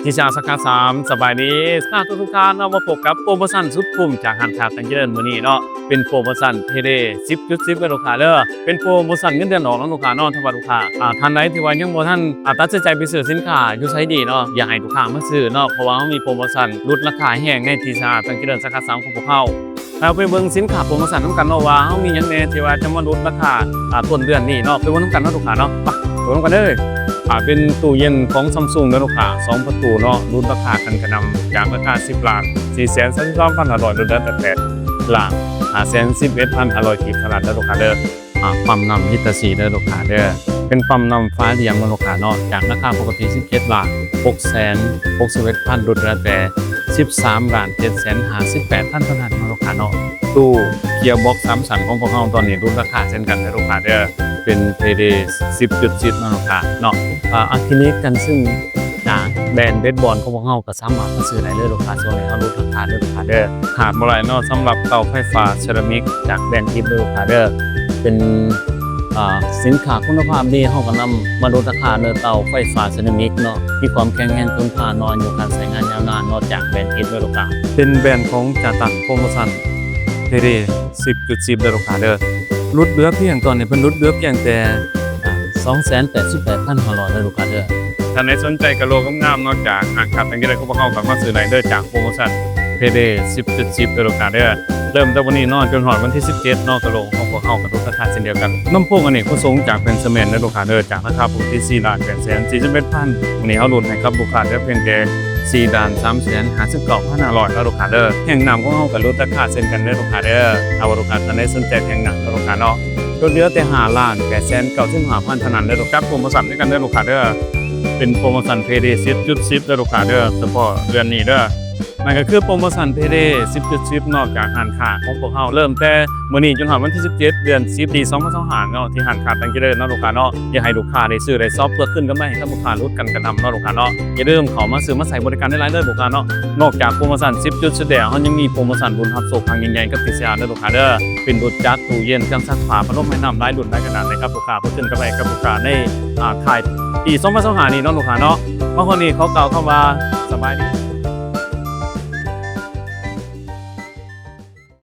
ທີ່ສາຂາສາມ ສະບາຍດີ ລູກຄ້າທຸກໆທ່ານເນາະ ມາພົບກັບໂປຣໂມຊັນສຸດຄຸ້ມຈາກຮ້ານຄ້າຕັງຈະເລີນມື້ນີ້ເນາະ ເປັນໂປຣໂມຊັນເພເດ ສິບຈຸດສິບ ເດີລູກຄ້າເດີ ເປັນໂປຣໂມຊັນເງິນເດືອນອອກເນາະລູກຄ້າເນາະ. ຖ້າວ່າລູກຄ້າ ອາ ທ່ານໃດທີ່ວ່າຍັງບໍ່ທັນ ອາ ຕັດສິນໃຈໄປຊື້ສິນຄ້າຢູ່ໃສດີເນາະ ຢາກໃຫ້ລູກຄ້າມາຊື້ເນາະ ເພາະວ່າເຮົາມີໂປຣໂມຊັນຫຼຸດລາຄາແຮງໃນທີ່ສາຂາຕັງຈະເລີນສາຂາສາມຂອງພວກເຮົາ. ເຮົາໄປເບິ່ງສິນຄ້າໂປຣໂມຊັນນຳກັນເນາະ ວ່າເຮົາມີຫຍັງແດ່ທີ່ວ່າຈະມາຫຼຸດລາຄາ ອາ ຕົ້ນເດືອນນີ້ເນາະ ໄປເບິ່ງນຳກັນເນາະລູກຄ້າເນາະ ໄປ ໄປເບິ່ງນຳກັນເດີ. ອາ ເປັນຕູ້ເຢັນຂອງ Samsung ເດີລູກຄ້າ ສອງປະຕູເນາະ ຫຼຸດລາຄາກັນກະໜ່ຳ ຈາກລາຄາສິບລ້ານສີ່ແສນສາມສິບສອງພັນຫ້າຮ້ອຍ ຫຼຸດເຫຼືອແຕ່ແປດລ້ານຫ້າແສນສິບເອັດພັນຫ້າຮ້ອຍກີບເທົ່ານັ້ນເດີລູກຄ້າເດີ. ອາ ປ້ຳນ້ຳລິດລະສີ່ເດີລູກຄ້າເດີ ເປັນປ້ຳນ້ຳຟ້າຫຼຽມເນາະລູກຄ້າເນາະ ຈາກລາຄາປົກກະຕິສິບເຈັດລ້ານຫົກແສນຫົກສິບເອັດພັນ ຫຼຸດເຫຼືອແຕ່ສິບສາມລ້ານເຈັດແສນຫ້າສິບແປດພັນເທົ່ານັ້ນເນາະລູກຄ້າເນາະ. ຕູ້ເກຍບັອກສາມຊັ້ນຂອງພວກເຮົາຕອນນີ້ຫຼຸດລາຄາເຊັ່ນກັນເດີລູກຄ້າເດີ ເປັນເພເດ ສິບຈຸດສິບເນາະລູກຄ້າເນາະ. ອາ ອາຄຣິລິກກັນຊຶມຈາກແບຣນເບສບອນຂອງພວກເຮົາ ກໍສາມາດມາຊື້ໄດ້ເລີຍລູກຄ້າ ຊ່ວງນີ້ເຮົາຫຼຸດລາຄາເດີລູກຄ້າເດີ. ຂາດບໍ່ໄດ້ເນາະ ສຳລັບເຕົາໄຟຟ້າເຊຣາມິກຈາກແບຣນອິດເດີລູກຄ້າເດີ ເປັນ ອາ ສິນຄ້າຄຸນນະພາບດີ ເຮົາກໍນຳມາຫຼຸດລາຄາເດີ ເຕົາໄຟຟ້າເຊຣາມິກເນາະ ມີຄວາມແຂງແຮງທົນທານເນາະ ອາຍຸການໃຊ້ງານຍາວນານເນາະ ຈາກແບຣນອິດເດີລູກຄ້າ. ເປັນແບຣນຂອງຈາຕັນ ໂປຣໂມຊັນເພເດ ສິບຈຸດສິບເດີລູກຄ້າເດີ ຫຼຸດເຫຼືອພຽງ ຕອນນີ້ເພິ່ນຫຼຸດເຫຼືອພຽງແຕ່ ອາ ສອງແສນແປດສິບແປດພັນຫ້າຮ້ອຍເດີລູກຄ້າເດີ. ທ່ານໃດສົນໃຈກະໂຫຼງາມໆເນາະ ຈາກຮ້ານຄ້າຕ່າງປະເທດຂອງພວກເຮົາ ກໍມາຊື້ໄດ້ເດີ ຈາກໂປຣໂມຊັນເພເດ ສິບຈຸດສິບເດີລູກຄ້າເດີ. ເລີ່ມແຕ່ມື້ນີ້ເນາະ ຈົນຮອດວັນທີສິບເຈັດເນາະ ກະໂຫຼຂອງພວກເຮົາກໍຫຼຸດລາຄາເຊັ່ນດຽວກັນ. ລຳໂພງອະເນກປະສົງຈາກແບຣນສະແມນເດີລູກຄ້າເດີ ຈາກລາຄາປົກກະຕິສີ່ລ້ານແປດແສນສີ່ສິບເອັດພັນ ມື້ນີ້ເຮົາຫຼຸດໃຫ້ກັບລູກຄ້າເຫຼືອພຽງແຕ່ ສີ່ລ້ານສາມແສນຫ້າສິບເກົ້າພັນຫ້າຮ້ອຍເນາະລູກຄ້າເດີ. ແຮງນ້ຳຂອງເຮົາກໍຫຼຸດລາຄາເຊັ່ນກັນເດີລູກຄ້າເດີ. ຖ້າວ່າລູກຄ້າທ່ານໃດສົນໃຈແຮງນ້ຳເນາະລູກຄ້າເນາະ ຫຼຸດເຫຼືອແຕ່ຫ້າລ້ານແປດແສນເກົ້າສິບຫ້າພັນເທົ່ານັ້ນເດີ. ກັບໂປຣໂມຊັນຄືກັນເດີລູກຄ້າເດີ ເປັນໂປຣໂມຊັນເພເດ ສິບຈຸດສິບເດີລູກຄ້າເດີ ສະເພາະເດືອນນີ້ເດີ. ນັ້ນກໍຄືໂປຣໂມຊັນເພເດ ສິບຈຸດສິບເນາະ ຈາກຮ້ານຄ້າຂອງພວກເຮົາ ເລີ່ມແຕ່ມື້ນີ້ຈົນຮອດວັນທີສິບເຈັດ ເດືອນສິບ ປີສອງພັນຊາວຫ້າເນາະ ທີ່ຮ້ານຄ້າຕັງຈະເລີນເນາະລູກຄ້າເນາະ. ຢາກໃຫ້ລູກຄ້າໄດ້ຊື້ໄດ້ຊັອບ ເພື່ອຄືນກຳໄລໃຫ້ກັບລູກຄ້າ ຫຼຸດກັນກະໜ່ຳເນາະລູກຄ້າເນາະ. ຢ່າລືມເຂົ້າມາຊື້ມາໃຊ້ບໍລິການຫຼາຍໆເດີລູກຄ້າເນາະ. ນອກຈາກໂປຣໂມຊັນສິບຈຸດສິບແລ້ວ ເຮົາຍັງມີໂປຣໂມຊັນລຸ້ນຮັບໂຊກຄັ້ງຍິ່ງໃຫຍ່ກັບ ທີຊີອາ ເດີລູກຄ້າເດີ ເປັນລົດຈັກ ຕູ້ເຢັນ ເຄື່ອງຊັກຜ້າ ພັດລົມ ໄອນ້ຳ ຫຼາຍລຸ້ນຫຼາຍຂະໜາດໃນກັບລູກຄ້າ ເພື່ອຄືນກຳໄລໃຫ້ກັບລູກຄ້າໃນ ອາ ທ້າຍປີສອງພັນຊາວຫ້ານີ້ເນາະລູກຄ້າເນາະ. ມາຮອດນີ້ຂໍກ່າວຄຳວ່າ ສະບາຍດີ.